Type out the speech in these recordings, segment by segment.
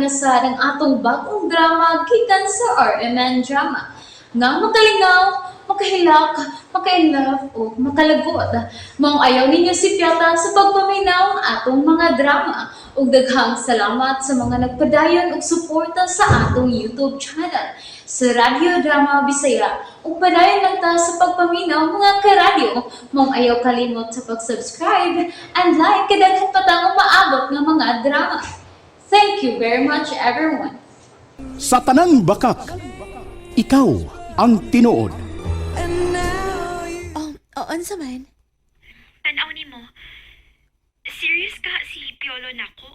na sad ang atong bagong drama gikan sa RMN Drama. Nga makalingaw, makahilak, maka-inlove o makalagot. Maong ayaw ninyo sipyata sa pagpaminaw ang atong mga drama. Ug daghang salamat sa mga nagpadayon og suporta sa atong YouTube channel sa Radyo Drama Bisaya. Ug padayon lang ta sa pagpaminaw, mga karadyo. Maong ayaw kalimot sa pag-subscribe and like kay daghan pa tang umaabot nga mga drama. Thank you very much, everyone. Sa tanang bakak, ikaw ang tinuod. Oh, oh, unsa man? Tanaw ni mo. Serious ka si Piolo nako?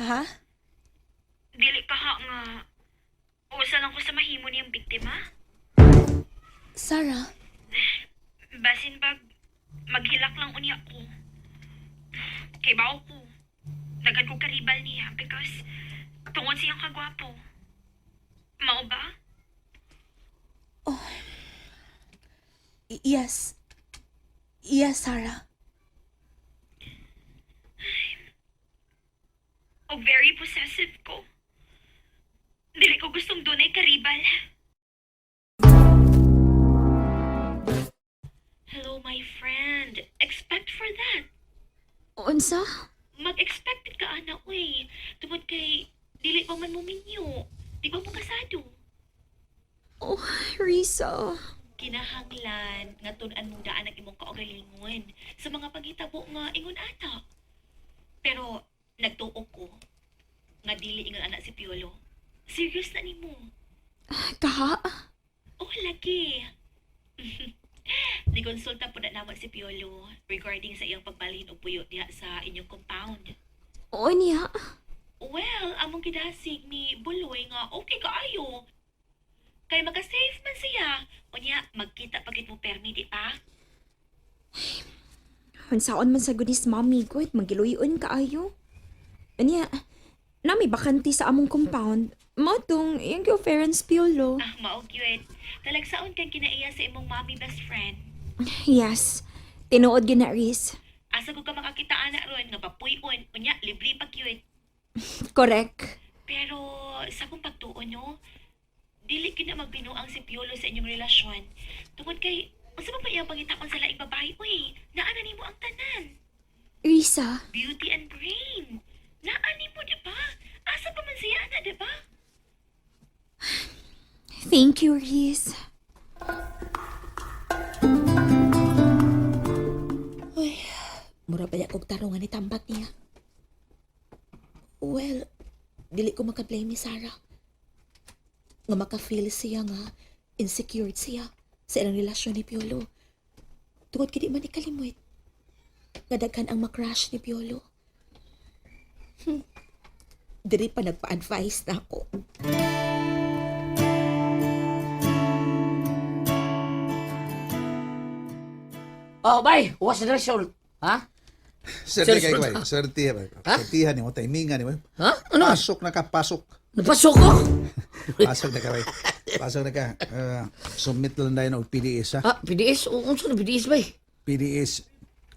Ha? Dili ka ha nga usa lang ko sa mahimo niyang biktima? Sarah? Basin bag maghilak lang unya ko. Kay bao ko. Daghan ko karibal niya because tungod siyang kagwapo. Mao ba? Yes. Yes, Sarah. O very possessive ko. Dili ko gustong dunay karibal. Hello, my friend. Expect for that. Unsa? Mag-expect ka, ana, uy. Tungod kay, dili pa man mo minyo. Di ba mo kasado? Oh, Risa. Kinahanglan nga tun-an mong daan ang imong kaugalingon sa mga paghitabo nga ingon ata. Pero, nagtuo ko nga dili ingon ana si Piolo. Serious na nimo. Kaha? Oh, lagi. Nikonsulta po na naman si Piolo regarding sa iyang pagbalhin og puyo diha sa inyong compound. Oo niya. Well, among gidasig ni Buloy nga okay kaayo. Kay maka-safe man siya. Unya, magkita pagit mo permi, di ba? Unsaon man sa goodness mommy ko at magiluyon kaayo. Anya, na may bakante sa among compound. Mao tong iyang gi-offeran si Piolo. Ah, mao gyud. Talagsaon kang kinaiya sa imong mommy best friend. Yes. Tinuod gyud na, Riz. Asa ko ka makakita ana ron nga papuy-on, unya libre pa gyud. Correct. Pero sa akong pagtuo nyo, dili gyud na magbinuang si Piolo sa inyong relasyon. Tungod kay unsa man pa iyang pangitakon sa laing babae, uy, naa na nimo ang tanan. Risa, Beauty and brain. Naa nimo, di ba? Asa pa man siya ana, di ba? Thank you, Riz. Mura pa kog tarungan ni tambak niya. Well, dili ko maka-blame ni Sarah. Nga maka-feel siya nga insecure siya sa ilang relasyon ni Piolo. Tungod kay di man ni kalimot. Nga daghan ang makrush ni Piolo. Diri pa nagpa-advise na ako. Oh, bay, what's the result? Ha? Swerte Sir, kay bay. Swerte bay. Ha? Swertihan nimo, timingan nimo. Ha? Ano? Pasok na ka, pasok. Napasok ko? Pasok na ka bay. Pasok na ka. Submit lang tayo og PDS ha. Ah, PDS? Unsa na PDS, bay? PDS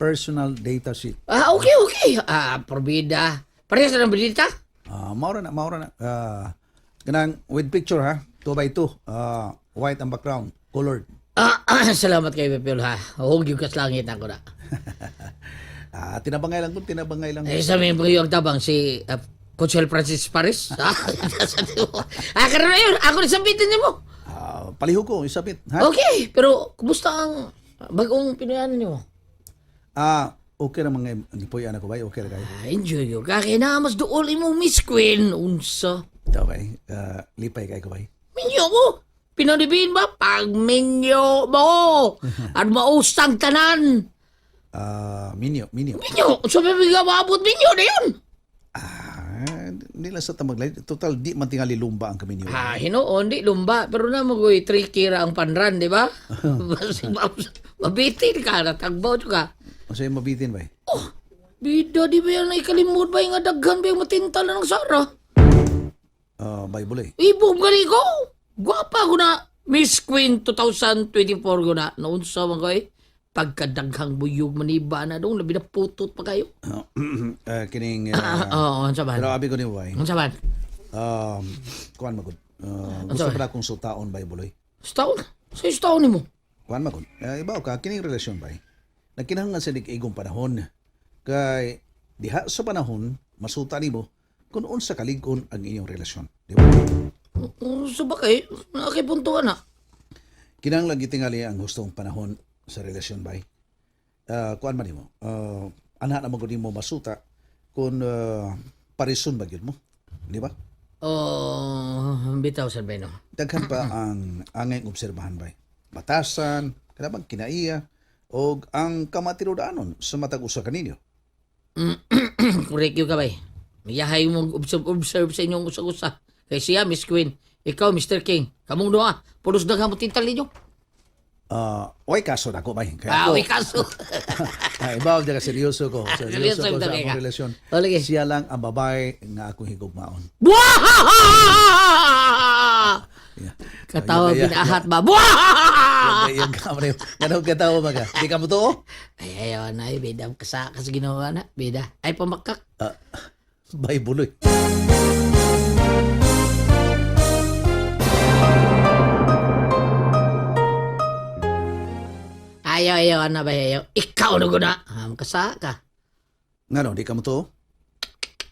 Personal Data Sheet. Ah, okay. Ah, probida. Parehas na ng bidita? Ah, maura na, maura na. Ah, kanang with picture ha, 2 by 2. Ah, white ang background, colored. Ah, salamat kay Pepel, ha. Huwag yung kaslangit ako na. Ah, tinabangay lang kun, tinabangay lang. Eh, sa may mga yung tabang si Coach Francis Paris. Ah, karon na yun. Ako na sabitin niyo mo. Ah, palihog ko, isabit ha. Okay, pero kumusta ang bagong pinuyanan niyo? Ah, okay ra mga gipuy-an ako bay, okay ra kayo. Ah, enjoy yun. Kaya na, mas dool imo Miss Queen. Unsa. Ito bay. Ah, lipay kay ko bay. Minyo mo. Pinanibin ba? Pagminyo mo. At mausang tanan. Ah, minyo, minyo. Minyo. So, may maabot minyo na yun. Ah, hindi lang sa tamag. Total, di man tingali lumba ang kami niyo. Ah, hinuon, di lumba. Pero na magoy tricky ra ang panran, di ba? Mabitin ka, natagbaw ka. O sa'yo mabitin ba eh? Oh, bida, di ba yan naikalimod ba yung daghan ba yung matintal na ng Sara? Ah, Bible eh. Ibog gani ko. Gwapa ko na. Miss Queen 2024 ko na. Naunsa man ko eh. Pagkadaghang buyog maniba na dong, labi na putot pa kayo. Kining Oo, unsa man? pero abi ko ni Way. Unsa man? Kuan magud. Gusto Unsa pa akong sutaon bay buloy. Staon? Sa staon nimo? Kuan magud. Ibaw ka kining relasyon bay. Nagkinahanglan sa igong panahon. Kay diha sa panahon masuta nimo kung unsa kalig-on ang inyong relasyon. Di ba? Unsa ba kay? Naa kay puntuan na. Kinahanglan gitingali ang hustong panahon sa relasyon bay. Kuan man nimo. Ana na magud nimo masuta kung parison ba gyud mo. Di ba? Oh, bitaw sa Beno. Daghan pa ang angay obserbahan bay. Batasan, kanabang kinaiya, o ang kamatirudanon sa matag usa kaninyo. Correct yun ka bay. Mayahay mo observe, observe sa inyong usa-usa. Kay siya, Miss Queen. Ikaw, Mr. King. Kamong duha. Pulos daghang mo tintal ninyo. Way kaso na ako bay. Kaya Ah, ako, uy, kaso. ay, ibaw ka seryoso ko. Seryoso Seryoso ko sa talaga. akong relasyon. O, lagi. Siya lang ang babae nga akong higugmaon. Buwahahaha! Yeah. Katawa Yeah, yeah, binahat ba? Buwahahaha! Yeah, yeah, Ganun katawa ba ka? Di ka mo to? Ay, ayaw na. Ay, bida. Kasa ginawa na. Bida. Ay, pamakak. Bay buloy. Ayaw, ayaw na ba? Ayaw. Ikaw na guna. Ah, kasa ka. Ngano, di ka mo to?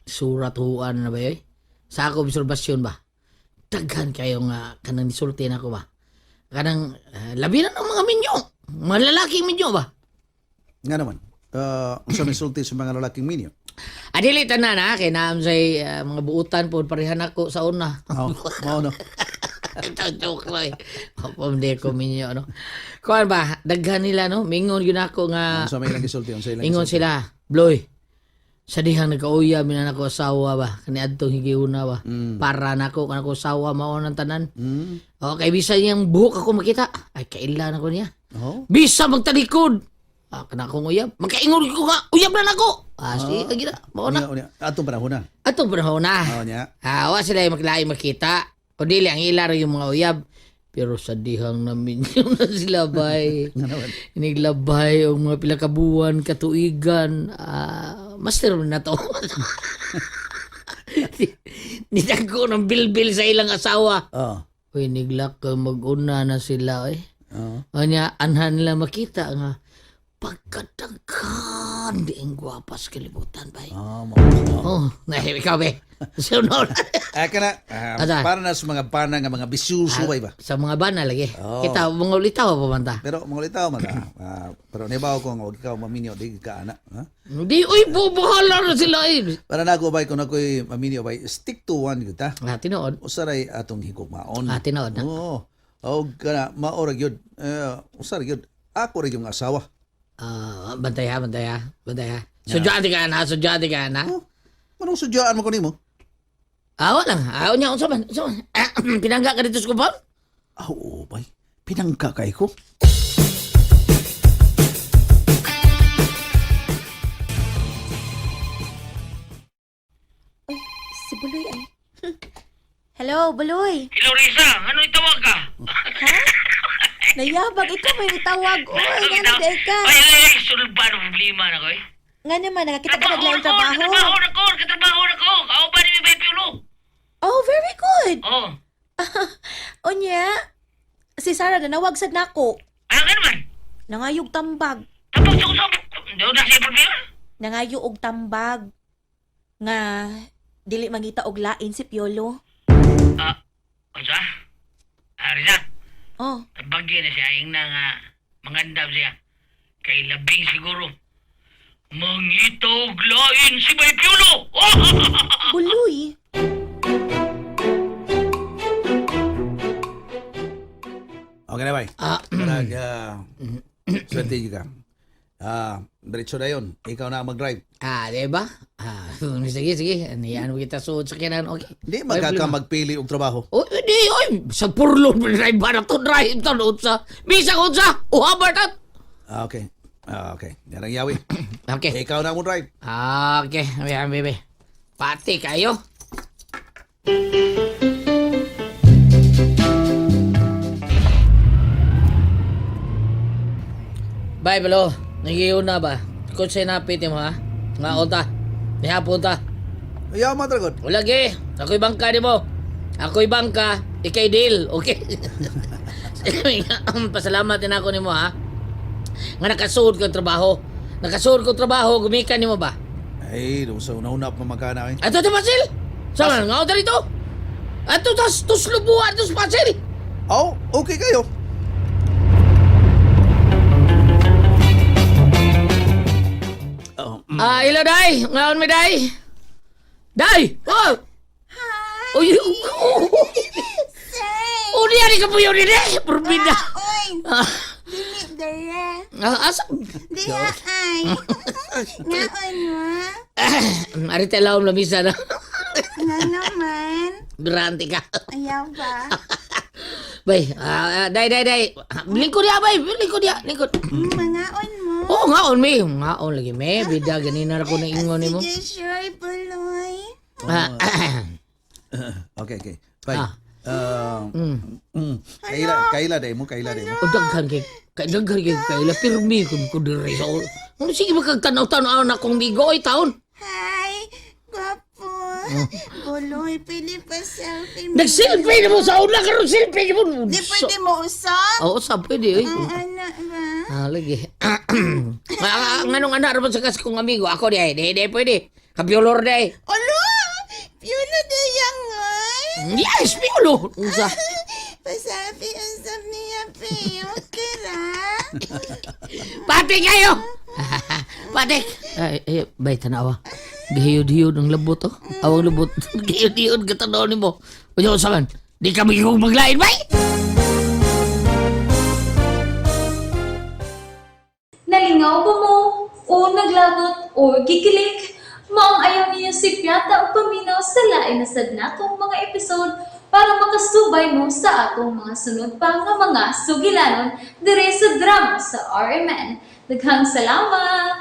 Surat huan na ba yun? Sa ako obserbasyon ba? Daghan kayo nga kanang nisulti na ako ba? Kanang labi na ng mga minyo. Mga lalaking minyo ba? Nga naman. Unsa may sulti sa mga lalaking minyo? Adili tanan ha, kay naam say mga buutan po parehan ako sa una. Oh, mao no. Ito joke lang eh. Opo, hindi ko minyo no. Kuan ba, daghan nila no, mingon gyud ako nga Unsa may ilang gisulti? Unsa ilang ingon gisulti? sila, Bloy. Sa dihang nagkauya mi na nako asawa ba, kani adtong higiuna ba. Para nako kanako asawa mao nang tanan. Okay, bisa niyang buhok ako makita. Ay kailan ako niya. Oh. Bisa magtalikod. Ah, kana akong uyab. Magkaingon ko nga, uyab na nako. Ah, sige, lagi na. Mao na. Unya, unya. Atong panahon na. Atong panahon na. Oh, nya. Ah, wa sila yung maglaing makita. Kundi ang ila ra yung mga uyab. Pero sa dihang namin yun na sila bay. Nga naman. Iniglabay og mga pila ka buwan, katuigan. Ah, master na to. Nitago ng bilbil sa ilang asawa. Oh. Uy, niglak ka, mag-una na sila eh. Oh. Anya, anhan nila makita nga pagkadaghan di ang gwapa sa kalibutan bay. Oh, mo. Oh, nah, ikaw be. Sunod. Ah, kana Ada. para na sa mga bana nga mga bisyuso bay ba. Sa mga bana lagi. Oo. Kita mga ulitaw pa man ta. Pero mga ulitaw man ah. Ah, pero nibaw ko nga wag ikaw maminyo di ka ana, ha? Hindi, uy, bubahala na sila eh. Para na ako bay kung ako'y maminyo bay stick to one gyud ta. Ah, tinuod. Usaray atong higugmaon. Ah, tinuod na. Oo. Og kana mao ra gyud. Eh, usa ra gyud. Ako ra yung asawa. Ah, bantay ha, bantay ha, bantay ha. Sudyaan di ka na, sudyaan di ka na. Oh, manong sudyaan mo ko nimo? Ah, wala lang. Ah, unya, unsa man, unsa man. Ah, pinangga ka dito sa kupon? Ah, oo bay. Pinangka kay ko. Ay, si Buloy ay. Hello, Buloy. Hello, Risa. Ano itawag ka? Nayabag, ikaw may nitawag. Oy, nga na di ka. Ay, ay, ay, sulba ng problema na ko eh. Nga naman, nakakita ka naglaing trabaho. na ko, katrabaho na ko. Kao ba ni Bay Piolo? Oh, very good. Oh. Unya, si Sarah nanawag sad nako. Ah, ano man? Nangayog tambag. Tapos ako sa... Hindi na siya problema. Nangayo og tambag. Nga, dili mangita og lain si Piolo. Ah, unsa? Ah, Risa, Oh, tabagin na siya. Ing na nga, mangandam siya. Kay labing siguro. Mangita og lain si Bay Piolo! Oh! Buloy. Okay na bay. Ah, Kanag swerte gyud ka. Ah, diretso na yon. Ikaw na ang mag-drive. Ah, di ba? Ah, sige, sige. Ano kita suod sa kinan. Okay. Di magkaka magpili og trabaho. Oh, di, oy, sa purlo drive ba na to drive to unsa. Bisag unsa, uhabar ta. Ah, okay. Ah, okay. Yan ang yawi. Okay. Ikaw na ang mo-drive. Okay, ayan, bebe. Pati kayo. Bye, balo. Nagiyon na ba? Kung sa'yo napit mo, ha? Nga ta. Nihapon ta. Ayaw man dragod. Wala gi. Ako'y bangka ni mo. Ako'y bangka. Ikay deal. Okay? Pasalamat din ako nimo ha. Nga nakasuod kong trabaho. Nakasuod kong trabaho, gumikan nimo ba? Ay, doon sa una-una pa magkana eh. Ato to Basil! Sama nga ako dito! Ato tas tuslubuan tos Basil! Oh, okay kayo. Oh, Ah, ilo day! Ngaon mi day! Day! Oh! Hi! Uy! Oh! Say! Uli ani ka puyo ni day! Purbida! Oy! Ah, Dili dere. ah, asa? Diha ay. Ngaon mo? Arita laom lamisa na. Nga naman. Durante ka. Ayaw ba? Bay, day, day, day. Lingkod ya, bay. Lingkod ya, lingkod. Mangaon mo? Oo, ngaon mi. Ngaon lagi me. Bida, ganina ra ko na ingon nimo. Sige, sure, puloy. Ah, okay, okay. Bye. Ah. Kaila, kaila day mo, kaila day mo. O daghan kay daghan kay kaila pirmi kun ko diri sa ulo. Ano sige makagtanaw-tanaw na akong migo oy taon. Hi! Gwapo. Puloy, pili pa selfie mo. Nag-selfie na mo sa una karon selfie na mo. Di pwede mo usap? Oo, sab pwede oy. Ang anak ba? Ah, lagi. Nganong anak ra sa kas kong amigo ako di ay, di di pwede. Kabyolor di ay. Alo! Piolo de yang oy! Yes, piolo. Unsa? Pasabi ang sab niya, pe. Okay ra? Pati kayo. Patik. Ay, ay, bay tanawa. Gihiyod-hiyod ang labot oh. Awang labot. Gihiyod-hiyod katanaw nimo. Unya unsa man? Di kami kong maglain bay. Nalingaw ba mo? O naglagot o gikilig? Maong ayaw niyo si Piata o paminaw sa lain na sad natong mga episode para makasubay mo sa atong mga sunod pa nga mga sugilanon dire sa drama sa RMN. Daghang salamat!